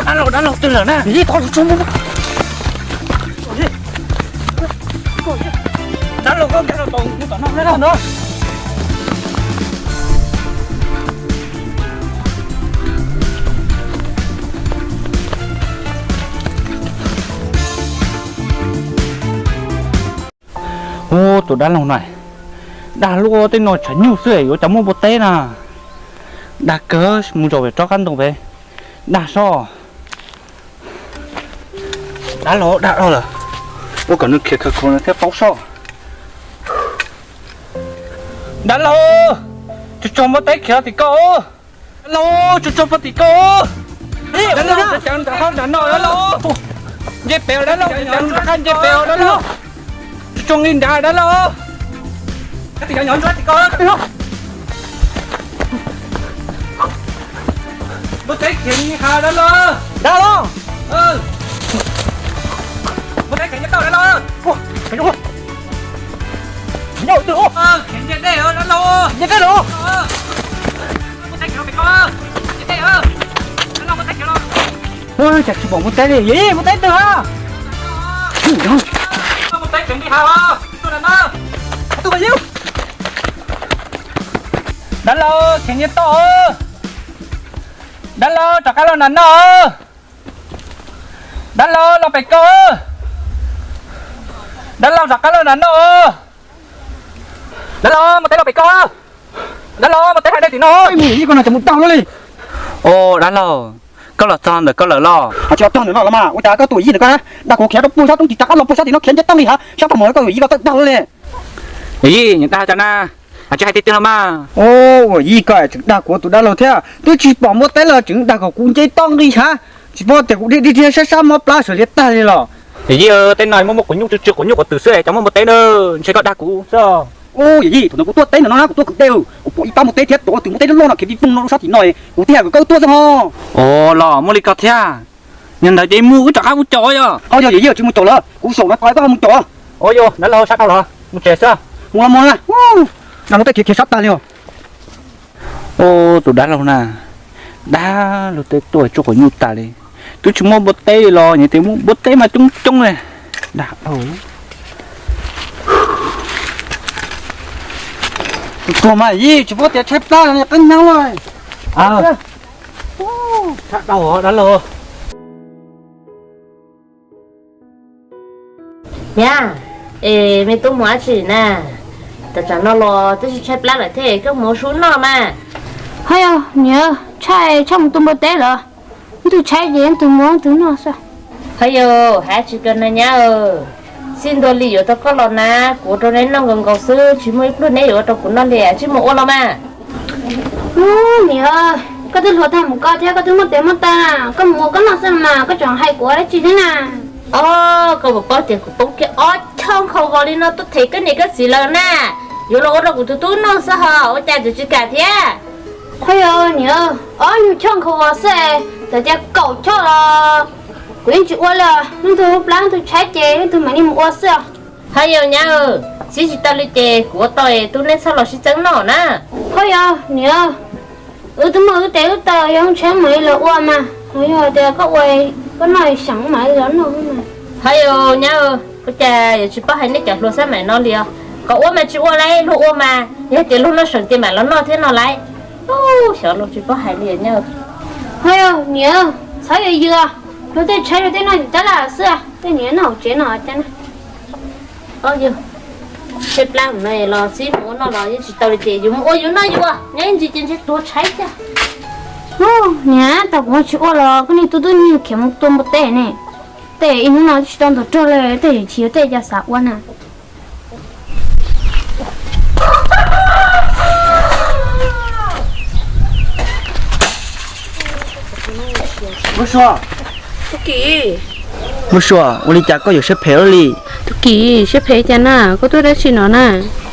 Dab laug, dab laug twg lawm na? Dab laug, koj nkag los tom no na. Ub, tus dab laug no, dag luaj tej no tshav nyuj xwb yuav cas muaj npua teb na. Dag kawg, mus zaum pem tsob qab ntoo pem dag soj. Dab laug, dag dhau lawm, ua kom nws khiav khawv khuav nws thiaj paub soj. Dab laug, tsuag tsuag npua teb khiav tim koj. Dab laug, tsuag tsuag npua tim koj. Dab laug, tsuag tsuag nram qab nram no dab laug. Nce pem dab laug, tsuag tsuag nram qab nce pem dab laug. Tsuag tsuag nqis nrad dab laug. Npua teb khiav nqis hav dab laug. Dab laug, npua teb khiav nce toj dab laug. Khiav nce dej dab laug. Nce dej los. Npua teb khiav pem koj. Nce dej dab laug, npua teb khiav los. Ua cas tsis pom npua teb li, npua teb twg a? Npua teb khiav nqis hav os. Dab laug, khiav nce toj. Dab laug, rov qab los nram no. Dab laug, los pem koj. Dab laug, rov qab los nram no. Dab laug, npua teb los pem koj. Dab laug, npua teb hais dej tim no. Mus yij, koj no ces mus tag luaj li. Os dab laug, koj los txog ntawm koj lawm los? Tsis txog ntawm no los mas, ua cas koj tus yij ntawm koj dag kuv khiav rau puag sab roob tsis rov qab los puag sab tim no khiav nce toj nqis hav, sab pag mos koj tus yij koj txawj dag luaj li. Yij, nyiam dag cas na, tsis hais tiag tiag los mas. Ua yij koj tseem dag kuv tus dab laug thiab, twb tsis pom npua teb los tseem dag kom kuv nce toj nqis hav, tsis paub tias kuv dhia dhia sab sab mob plab sawv liab tag li los. Yij, tej no muaj muaj quav nyuj tsw tsw quav nyuj quav twm xwb, cov muaj npua teb na, ntshe koj dag kuv xwb. Ua yij, thaum ntawd kuv tuaj teb ntawm no na, kuv tuaj kwv dej, kuv pom ib pab npua teb thiab cov twm npua teb loj loj no khiav vij voog no rau sab tim no, kuv thiaj hais kom koj tuaj xwb ho. Os, los muaj li ko thiab. Yog ntawd ces mus wb rov qab mus caum yog. Yij, tsis mus caum lawm, kuv saum no tos koj mus caum. Ua yog dab laug sab dhau los mus tsev xwb. Mus los mus na, dag luag tej khiav khiav sab tag li os. Ua tus dab laug na, dag luag tej tuaj tsuj quav nyuj tas li. Twb tsis muaj npua teb li los nyias tias muaj npua teb mas coob coob li. Dag dhau. Tus tuag mas yij, tsis paub tias tshaib plab qab nyob lawm. Sab dhau dab laug. Niam, es me tub mus dab tsi na? Tam tsam no los twb tsis tshaib plab lawm thiab, koj mus ua su noj mas. Ho yog niam, tshaib tshaib mus tua npua teb lawm. Ntug tshaib ces ntug mus ntug noj xwb. Ho yog hais tsis kawg na nyab, txij ntua li yuav tau koj los na, kuv ua rau neb noj nkaus nkaus xwb, tsis muaj ib pluag neb yuav ua rau kuv noj li, tsis mus ua los mas. Niam, koj twb hluas tag mus koj thiab, koj twb muaj tes muaj taw, koj mus ua koj noj xwb los mas, koj tseem hais kuv dab tsi thiab na? Os, koj puas paub tias kuv poob kiag ob choj nkhaus vos li no tuaj them koj niam koj txiv lawm na, yuav los ua rau kuv tus tub noj xwb ho ua cas tseem tsis kam thiab? Ho yog niam, ob nyuag choj nkhaus vos xwb, txawm tias kaum choj los kuv yeej tsis ua li os. Leej twg lub plab leej twg tshaib ces leej twg mam li mus ua xwb os. Ho yog nyab, txib tsis tau li ces kuv ua tau, tub neb txhob los sib txeeb noj na. Ho yog niam, wb twb muaj wb tes wb taw, yog tshaib mam li los ua mas, ho yog tias koj ua koj noj xyeem mam li los noj mas. Ho yog nyab, ua cas yuav tsis paub hais nej cov hluas xab maim no li os? Kom ua mas tsis ua lauj, luag ua mas yog tias luag noj seem ces mam los noj thiab no lauj. Xyov luag tsis paub hais li nyab. Ho yog niam, txhob yws yws, luag tej tshaib luag tej noj tim tab laj xwb, tej niam noj hauv tsev no cas na. Tshaib plab no los txib mus ua noj los yeej tsis tau li ces yus mus ua yus noj yus ua, nyob ib ntsis ces ntshe tuag tshaib tiag. Niam, tau kuv tsis ua los koj niag tub tub nyuag khiav mus tua npua teb ne. Tej ib hnub no tsis tau ntaus rog li, tej yawm txiv tej cas xav ua na. Muab sua. Tub Kim. Muab sua, ua li cas koj yuav siab phem ua luaj li? Tub Kim, siab phem cas na, koj tuaj dab tsi no na?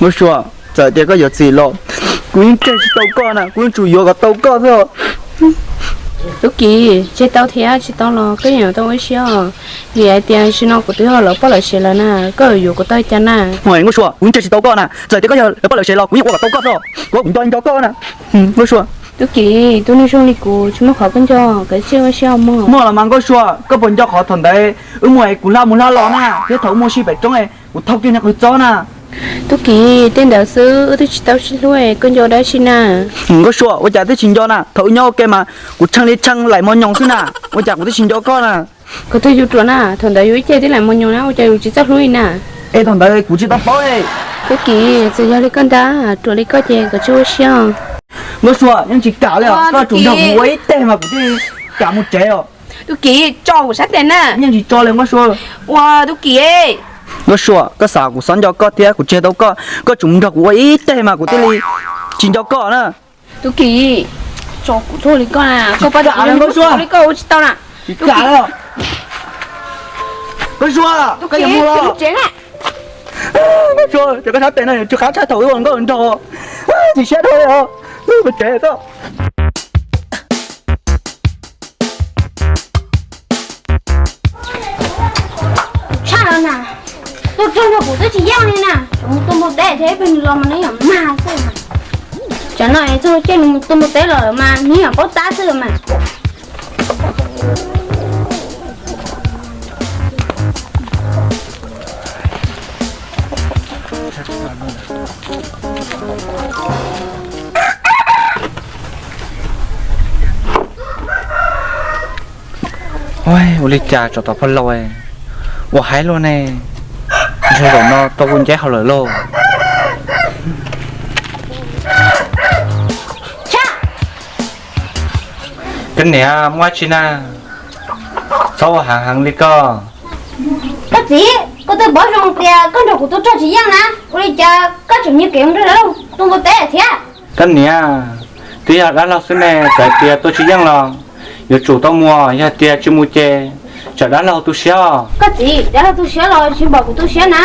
Muab sua, txawm tias koj yuav txim los kuv yeej tseg tsis tau koj na, kuv yeej tsum yuav kom tau koj xwb. Tub Kim, tseg tau thiab tsis tau los koj yeej yuav tau ua siab os. Vim hais tias tam sim no kuv twb yog lawv poj lawv sev lawm na, koj yuav yuav kuv tau cas na? Muab sua, kuv yeej tseg tsis tau koj na, txawm tias koj yog lawv poj lawv sev los kuv yeej ua kom tau koj xwb, kuv nco nco koj na. Muab sua. Tub Kim, tus neeg zoo li kuv tsis muaj qhov koj nco, koj cia li ua siab mog. Muaj los mas Nkauj Sua, koj puas nco qhov thaum ntawd wb mus es kuv hla mus hla los na, thiab thaum wb mus si pem roob es kuv thau kiag niag qws txob na? Tub Kim, tej ntawd xwb wb twb tsis tau sib hlub, koj nco dab tsi na? Nkauj Sua, ua cas twb tsis nco na? Thaum wb nyob ua ke mas kuv tshee li tshee laim mos nyoos xwb na, ua cas kuv twb tsis nco koj na? Koj twb yus ruam na, thaum ntawd yus ib ce twb laim mos nyoos na, ua cas yus tsis txawj hlub li na? Es thaum ntawd kuv tsis tau paub li. Tub Kim, txawm yog li koj ntag, ruam li koj ces koj tsis ua siab. Nkauj Sua, yeej tsis kam li os, koj tsum nrog kuv ua ib teg mas kuv thiaj kam mus tsev os. Tub Kim, tso kuv sab tes na. Yeej tsis tso li Nkauj Sua. Ua Tub Kim. Nkauj Sua, koj xav kuv txhob nco koj thiab kuv tsis tau koj, koj tsum nrog kuv ua ib teg mas kuv thiaj li tsis nco koj na. Tub Kim, tso kuv txhob li koj na, koj pab tsis kam li Nkauj Sua, li koj ua tsis tau na. Tsis kam li. Nkauj Sua, koj yuav mus los? Nkauj Sua, ces koj sab tes no yuav tsw qab tshaj thaum wb ua nkauj nraug. Tsis siab dhau li os. Mus tsev tso. Tshaj los na, tus roog nrog kuv twb tsis yeej li na, tseem mus tua npua teb thiab, ib pliag nws los mas nws yeej mag xwb. Tsam no txog caij nws mus tua npua teb los mas nws yeej paub tab xwb mas. Ua li cas tsov tom pog laus uas hais luag ne, ntshe zaum no tau kuv nceb hauj lwm lauj. Koj niam, muaj dab tsi na? Txhob ua heev heev li koj. Koj txiv, koj twb paub zoo tias koj nrog kuv tus rog tsis yeej na, ua li cas koj tseem nyiag kev mus nrog lawv tua npua teb thiab? Koj niam, twb yog dab laug xwb ne, txawm tias tua tsis yeej los yuav tsum tau mus, yog tias tsis mus ces tsam dab laug tu siab os. Koj txiv, dab laug tu siab los tsis pom kuv tu siab na.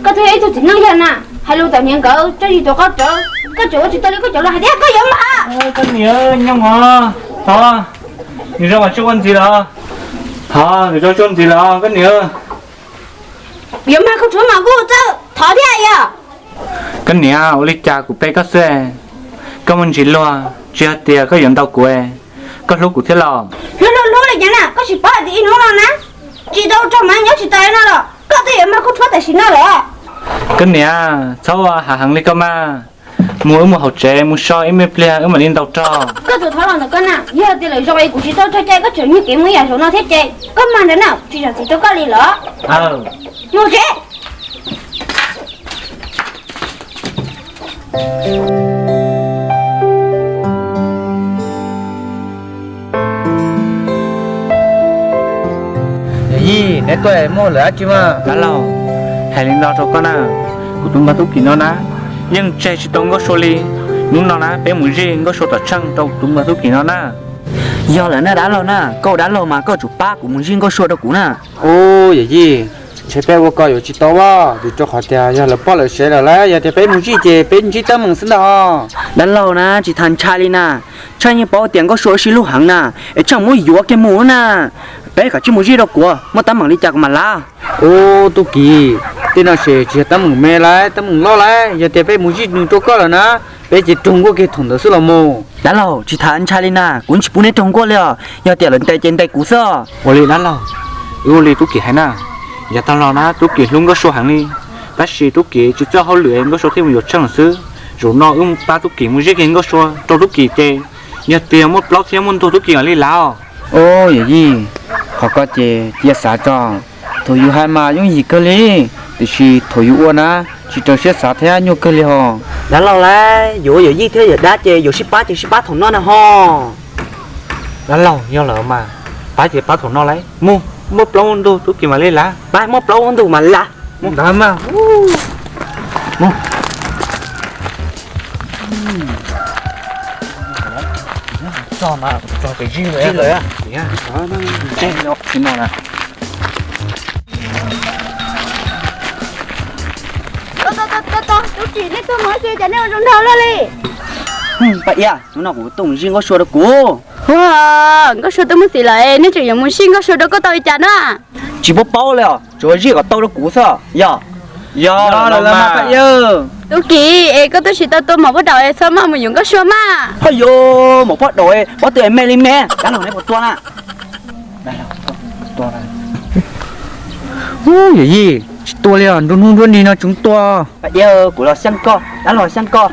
Koj twb yog ib tug txiv neej yawg na, hais lus txom nyem nkawd tso zis rau koj rawv, koj tseem ua tsis tau li koj cov lus hais thiab, koj yuav mag. Koj niam, nyob os, thov, nws zoo mas tsis ua ntxiv los? Thov, nws zoo tsis ua ntxiv los koj niam? Yuav mag koj tshuav mas kuj txawj thov thiab yog. Koj niam, ua li cas kuv pe koj xwb, koj muaj ntsis luag, tsis yog tias koj yuav ntaus kuv, koj hlub kuv thiab los? Hlub hlub hlub li cas na, koj tsis paub hais tias ib hnub no na, tsis tau ua rog mas nyob tsis tau li no los, koj twb yuav mag koj tshuav tam sim no lawm. Koj niam, txhob ua heev heev li koj mas, mus wb mus hauv tsev mus so ib me pliag wb mam li ntaus rog. Koj tus thov los ntawm koj na, yog tias lawm zaum es kuv tsis tau rog ces koj tseem nyiag kev mus ib yam zaum no thiab ces koj mag ntawd na, tsis zam txim rau koj li los? Mus tsev. Yawm yij, neb tuaj muaj lawm dab tsi mas? Dab laug, hais li no rau koj na, kuv tus npawg Tub Kim no na, yeej tseg tsis tau Nkauj Sua li. Hnub no na peb mus zij Nkauj Sua tom tsheej rau tus npawg Tub Kim no na. Yog lawm na dab laug na, koj ua dab laug mas koj tsum pab kuv mus zij Nkauj Sua rau kuv na. Ub, yawm yij, ntshe peb ua ko yuav tsis tau as, vim rau qhov tias yog lawv poj lawv sev lawm lauj, yog tias peb mus zij ces peb ntsib teeb meem xwb ntag. Dab laug na, tsis tas ntshai li na, Tsheej yeej paub tias Nkauj Sua ua si hlub heev na, es Tsheej muab yuav kiag mus na. Peb kav tsij mus zij rau kuv, muaj teeb meem li cas kuv mam lav. Ub, Tub Kim, tej no ces tsis yog teeb meem me lauj, teeb meem loj lauj, yog tias peb mus zij nws rau koj lawm na, peb ces raug nkuaj kiag thaum ntawd xwb los mus. Dab laug, tsis tas ntshai li na, kuv tsis pub neb raug nkuaj li os, yog tias lawv ntes ces ntes kuv xwb. Ua li dab laug, wb ua li Tub Kim hais na, yav tag los na Tub Kim hlub Nkauj Sua heev li, tab sis Tub Kim tsis txawj hauj lwm Nkauj Sua thiaj mus yuav Tsheej xwb. Zaum no wb pab Tub Kim mus zij kiag Nkauj Sua rau Tub Kim ces yog tias muaj plaub thiab muaj ntug Tub Kim mam li lav. Ub, yawm yij, qhov ko ces cia xav tso, thaum yus hais mas yooj yim kawg li, tiam sis thaum yus ua na, tsis raws siab xav thiab nyuaj kawg li ho. Dab laug lauj, yuav ua yawm yij thiab yawm dab ces yuav sib pab ces sib pab thaum no na ho. Dab laug, yog lawm mas, pab ces pab thaum no lauj, mus, muaj plaub muaj ntug Tub Kim mam li lav, pab muaj plaub muaj ntug mam lav. Mus. Txog mas, txog pem zij lawm. Zij lawm. Tseg no na. Tub Kim, nej tuaj mus ua cas cas nej ua zoo nraug luaj li? Paj Iab, hnub no kuv tuaj mus zij Nkauj Sua rau kuv. Ua, Nkauj Sua twb muaj txiv lawm, nej tseem yuav mus zij Nkauj Sua rau koj tau li cas na? Tsis paub paub li os, tsuas zij kom tau rau kuv xwb. Yog, yog los mas Paj Iab. Tub Kim, es koj twb tsis tau tua maum poj daum es txhob maj mus yuav Nkauj Sua mas. Ho yuav maum poj daum, pob tw es me li me, dab laug neb puas tua na? Ub, yawm yij, tsis tua li os, nruab hnub nruab hli no tseem tua. Paj Iab, kuv los xyeej koj, dab laug xyeej koj,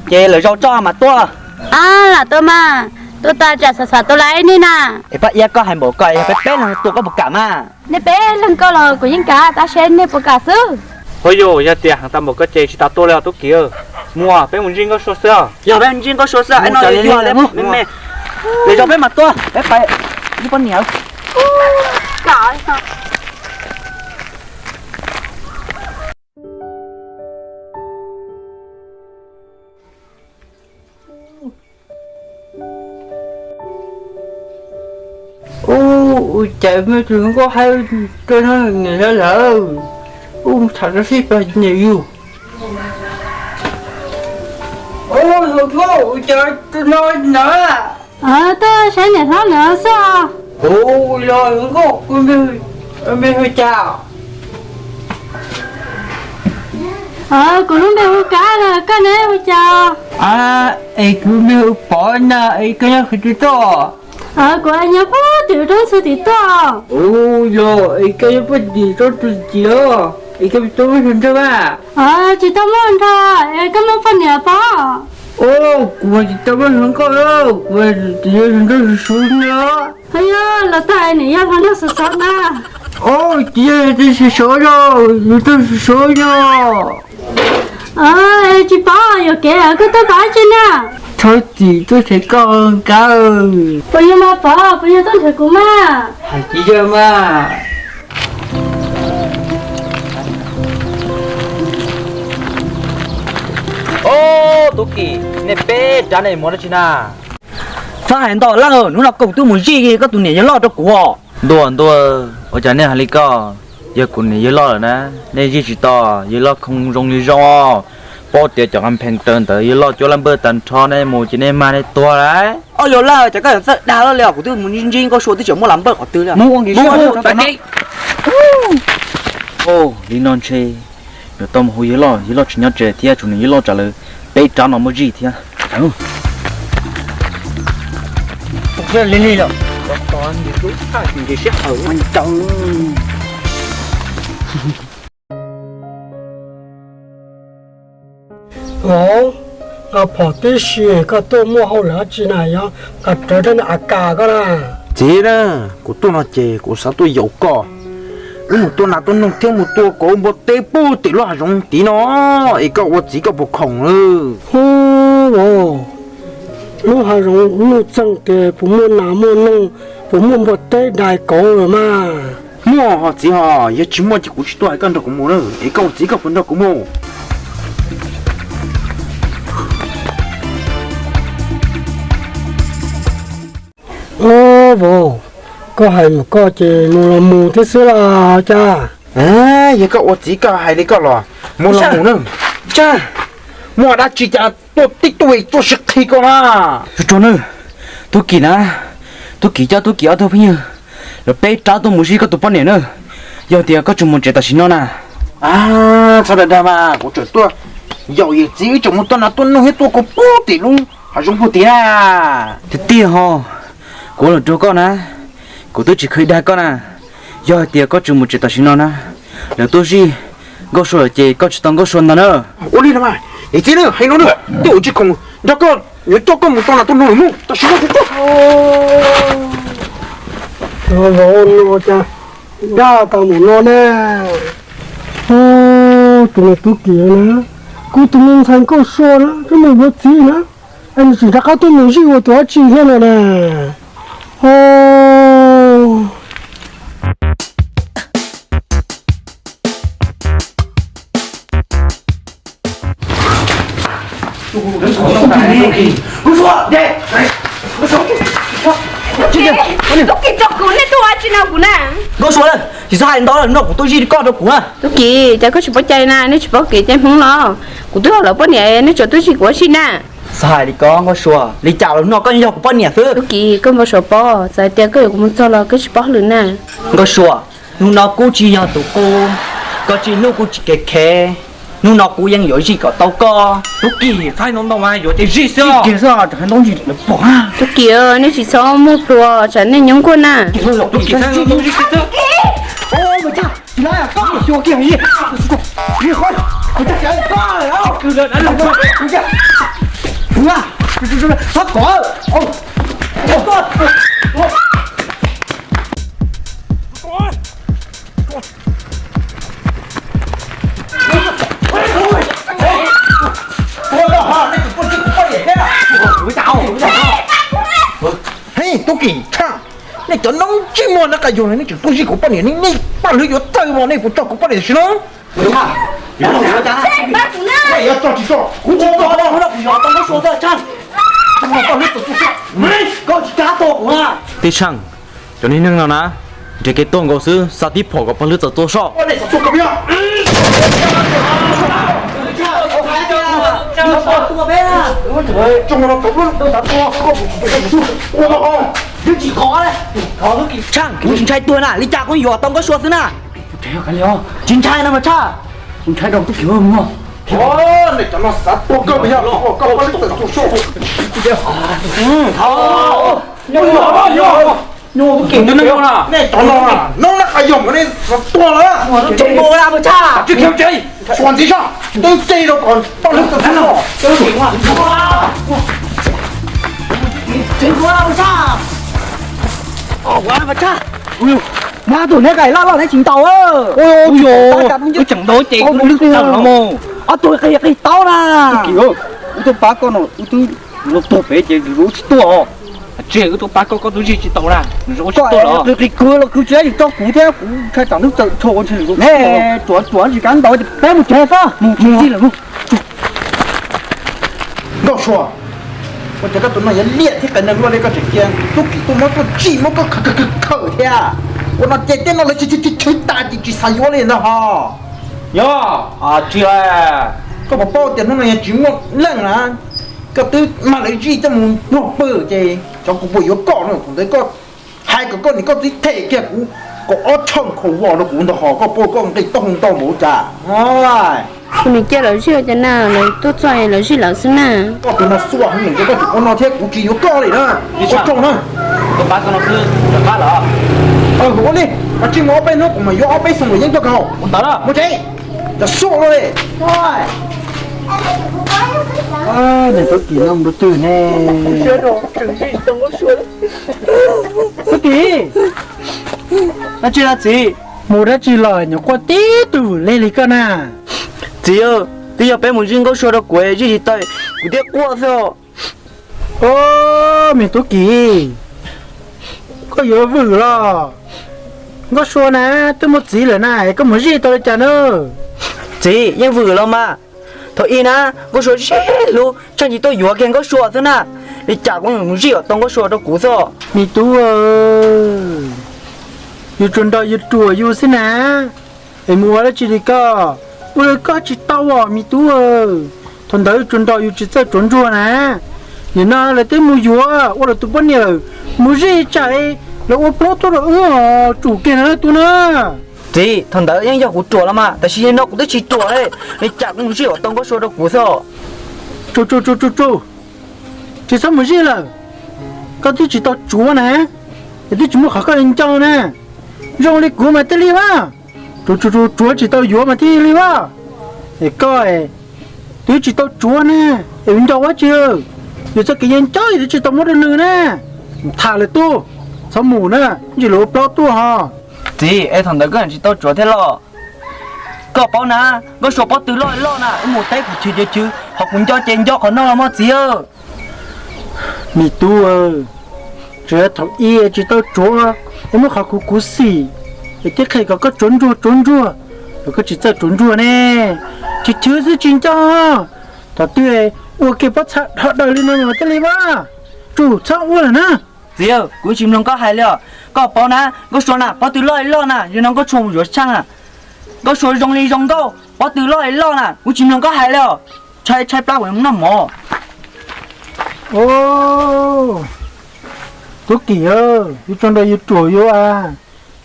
ces lwm zaus tso mas tua. Ab, lam tua mas, tua tas tsam xav xav tua lawm nej na. Es Paj Iab, koj hais npaum ko yog peb peb leeg tua koj puas kam mas? Nej peb leeg nkaus los kuv yeej kam, tab sis nej puas kam xwb. Ho yog, yog tias heev tas npaum ko ces tsis tas tua li os Tub Kim. Mus, peb mus ntsib Nkauj Sua xwb. Yog peb ntsib Nkauj Sua xwb, no yog me me. Lwm zaus peb mam tua, peb pais ntsib poj niam. Ub, ua cas muaj tus hluas nkauj hais rau no niam lawv lawm. Ub, tham rau sib pab niam yus. Ub, hluas nkauj, ua cas rau no na? Tuaj saib niam hlob lawv xwb. Kuv los hluas nkauj, kuv npe hu cas? Kuv lub npe hu Kab, koj ne hu cas? Es kuv npe hu Pov na, es koj nyob qhov twg tuaj? Kuv nyob puag tim roob ntxhw tim tuaj. Ub, yog es koj nyob puag tim roob ntxhw tim os, es koj tsis tau muaj hluas nraug a? Tsis tau muaj nraug, es koj muaj poj niam Pov? Ub, kuv tsis tau muaj hluas nkauj, kuv tsis yog hluas nraug sov sov no. Ho yog los tag niam yog hluas nraug sov sov na. Ub, tsis yog sov sov no, hluas nraug sov sov no. Tsis paub yuam kev, koj tuaj pab tsi na? Thov txim tuaj them koj Kab. Puas yog mas Pov, puas yog tuaj nrhiav kuv mas? Hais tsis yog mas. Ob, Tub Kim, nej peb rab nej mus dab tsi na? Txhob hais ntau lawm, hnub no kuv twb mus zij koj tus niam yawg loj rau kuv. Ntuj, ntuj, ua cas nej hais li ko? Yog kuv niam yawg loj lawm na, nej zij tsis tau, yawg loj khoo zoo li zoo. Paub tias cov qas phees raws ntawd yawg loj cuab laj npawj tag nrho, nej mus ces nej mag nej tuag lauj. Ob, yawg loj, cas koj yuav txawj dag loj li os, kuv twb mus ntsib Nkauj Sua twb tseem muaj lam npawj qhov twg li. Mus ua nkim suab. Li no ntshe yuav tau mus hu yawg loj, yawg loj tsis nyob tsev thiab, tsum nws yawg loj tsam lawv peb rab no muaj zij thiab. Nqa phom tib si, koj tuaj muaj hauj lwm dab tsi na, yog nqa rawv rab niag a kas koj na? Txiv na, kuv tuaj no ces kuv xav tuaj yaum koj, wb mus tua nas tua noog thiab mus tua kauv npua teb puag tim lub hav zoov tid no, es koj ua txiv koj puas khoom lawm? Hu, lub hav zoov nuj txeeg tias puas muaj nas muaj noog, puas muaj npua teb dais kauv lawm mas? Muaj ho txiv ho, yog tsis muaj ces kuv tsis tuaj, es koj nrog kuv mus na, es koj ua txiv koj puas nrog kuv mus? Vauv, koj hais mus koj ces mus los mus thiab xwb los cas? Yog koj ua txiv koj hais li koj los mus los mus na. Muaj dab tsi cas tuaj tib tug tuaj sib qhi koj na? Tub Kim na, Tub Kim coj Tub Kim ob tug phooj ywg lawv peb rab tuaj mus zij koj tus poj niam na. Yog tias koj tseem mus tsev tam sim no na. Txhob dag dag mas, kuv tseem tuaj yaum yawm txiv, wb tseem mus tua nas tua noog thiab tua kauv puag tim lub hav zoov puag tid na. Tiag tiag ho, kuv los rau koj na, kuv twb tsis kheev dag koj na. Yog hais tias koj tseem mus tsev tam sim no na, lawv tuaj zij Nkauj Sua lawm ces koj tsis tau Nkauj Sua ntag na. Ua li no mas, yawm txiv na, hais no na, tej uas tsis khoom nrog koj, yuav coj koj mus tua nas tua noog lawm mus tam sim no. Vauv, no cas dag tas mus no ne. Tus niag Tub Kim na, kuv tus me ntxhais Nkauj Sua na, twb mus yuav txiv na, es nws tseem rov qab tuaj mus zij ua tus dab tsi thiab no na. Tub Kim, tso kuv, nej tuaj ua dab tsi no kuv na? Nkauj Sua, tsis txhob hais ntau, no kuv tuaj zij koj rau kuv na. Tub Kim, cas koj tsis paub cai na, nej tsis paub kev cai Hmoob los? Kuv twb yog lawv poj niam, nej tseem tuaj zij kuv ua dab tsi na? Txhob hais li ko Nkauj Sua, li cas los no koj yog kuv poj niam xwb. Tub Kim, koj npau suav pob, txawm hais tias koj yuav kuv mus txog los koj tsis paub hauj lwm na. Nkauj Sua, hnub no kuj tsis yog tus qub, koj tsis hlub kuj tsis kev khev. Hnub no kuv yeej yuav zij kom tau koj. Tub Kim, txhob ntoo ntoo mas yuav ces zij xwb. Kiag xwb, tseem hais ntoo zij lawv pom na. Tub Kim, nej tsis txhob muaj plhuav, tsam nej nyob nkuaj na. Tub Kim, txhob ntoo zij xwb. Hej, Tub Kim, Tshaj, nej cov noob ntsej muag nab qa yuag no nej tseem tuaj zij kuv poj niam, nej paj hlwb yuav txawj mos nej puas tso kuv poj niam tam sim no? Tib Tshaj, cov niag neeg no na, nrhiav kev tuag nkaus xwb, xav tib phom kom paj hlwb txawm tuag soj. Tshaj, kuv tsis ntshai tuag na, li cas kuv yuav tau Nkauj Sua xwb na. Tsis ntshai no mas Tshaj, kuv ntshai rau Tub Kim. Tub Kim, nej cov no, noob nab qa yuag mas nej xav tuag lawm. Tseem mus na mas Tshaj. Tsis khiav tsev, xuas ntxiv soj, tub txij rau kom paj hlwb txawm tuag. Tseem mus na mas Tshaj. Mas tus neb qa loj loj neb tsis ntaus. Ub, tseem ntaus ces kuv lwb tawm los mus. Ob tug qig qig taub na. Wb twb pab koj no, wb twb los tuag pem ces lwm zaus tsis tuaj. Tsis, wb twb pab koj, koj twb zij tsis tau na, lwm zaus tsis tuaj los. Qig qig kwv los kwv tsis tau, tso kuv thiab, kuv ntshai tsam ntub txawm tshuam ua ntshai lwm zaus. Neb tsuav tsuav tsis kav ntaus ces peb mus tsev xwb, mus tsis zij lawm. Nkauj Sua, ua cas koj tus no yuav liam thiab qias neeg luaj li koj tseem cia Tub Kim tuaj muab tuaj tsim muab koj khawm khawm thiab. Ua no ces tej no lawv chwv chwv tas ces tsis xav yuav li ntag ho. Yog, tsis, koj puas paub tias hnub no yog tsis muaj leej na, koj twb mag lawv zij coj mus puag pw ces xyov kuv puas yuav koj no. Thaum ntawd koj hais kom koj niam koj txiv them kiag kuv kaum ob tshooj khau voj rau kuv ntag ho, koj paub koj nqis taub hau ntau npaum cas. Kuv nim cia lawv zij ces na, lawv tuaj txog lawv zij lawv xwb na. Koj tus no xuaj heev, koj tseem ua no thiab kuv tsis yuav koj li na. Ua tsaug na. Ua li, mas tsis mus ob peb hnub kuv mam yuav ob peb xyoo luam yeeb coj koj. Mus tsev, cov xuaj luaj li. Niam Tub Kim no mus rau twg ne? Tub Kim, dab tsi los txiv? Mus dab tsi los nyuam quaj tib tug vwm leg li koj na? Txiv, twb yog peb mus zij Nkauj Sua rau kuv, zij tsis tau, kuv thiaj quaj xwb. Os, me Tub Kim, koj yuav vwm los? Nkauj Sua na twb muaj txiv lawm na, es koj mus zij tau li cas na? Txiv, yeej vwm los mas. Thaum ub na, Nkauj Sua siab hlub, Tshaj tsis tuaj yuav kiag Nkauj Sua xwb na. Li cas kuv mus zij kom tau Nkauj Sua rau kuv xwb. Me tub, yus tsuas nrog yus ruam yus xwb na, es mus ua dab tsi li koj? Ua li koj tsis tau os me tub. Thaum ntawd yus tsuas nrog yus tsis txawj tsuav ntsuag na. Nim no lawv twb mus yuav ua lawv tus poj niam lawm, mus zij tsam lawv ua plaub tuaj rau wb os, tsum kiag na tub na. Txiv, thaum ntawd yeej yog kuv ruam los mas, tab sis nim no kuv twb tsis ruam li, li cas kuv mus zij kom tau Nkauj Sua rau kuv xwb. Tsuj, tsuj, tsuj, tsuj, tsis txhob mus zij lawm. Koj twb tsis tau tsuav na, es twb tsis muaj qhov koj nco na. Zoo li kuv mas thiaj li vaj, tsuav, tsuav, tsuav tsis tau yuav mas thiaj li vaj. Es koj twb tsis tau tsuav na, es nco ua tsi? Yus txoj kev nco nco yus twb tsis tau muab rau nws na. Tham lawm tub, txhob mus na, ntsis lawv ua plaub tuaj ho. Txiv, es thaum ntawd koj tsis tau tsuav thiab los? Koj paub na, Nkauj Sua pob tw loj loj na, wb mus teb kuv chwv chwv chwv, qhov kuv nco ces nco qhov no los mas txiv. Me tub, tsuas yog thaum ub tsis tau tsuav, es muab qhov kuv khuv xim, es thiaj qhia kom koj tsuav ntsuag tsuav ntsuag, los koj tsis txawj tsuav ntsuag ne. Chwv chwv xwb tsis nco, thaum twg ua kiag pob txha dhau daws li no mas thiaj li vaj. Tsum txhob ua lawm na. Txiv, kuv tsis mloog koj hais li os. Koj paub na, Nkauj Sua na pob tw loj loj na, yog no Nkauj Sua mus yuav Tshaj na. Nkauj Sua zoo li zoo nkauj, pob tw loj loj na, kuv tsis mloog koj hais li os. Tshaib tshaib plab kuv noj mov. Tub Kim, yus tsuas nrog yus ruam yus a,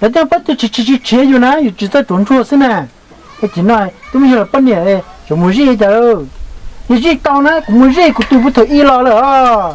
lawv tej pob tw tsis tsis tsis tshiav yus na, yus tsis txawj tsuav ntsuag xwb na. Es tim no twb muaj yog lawv poj niam, Kuv mus zij cas, yog zij tau na kuv mus zij kuv tus puv thaum ib los lawm os.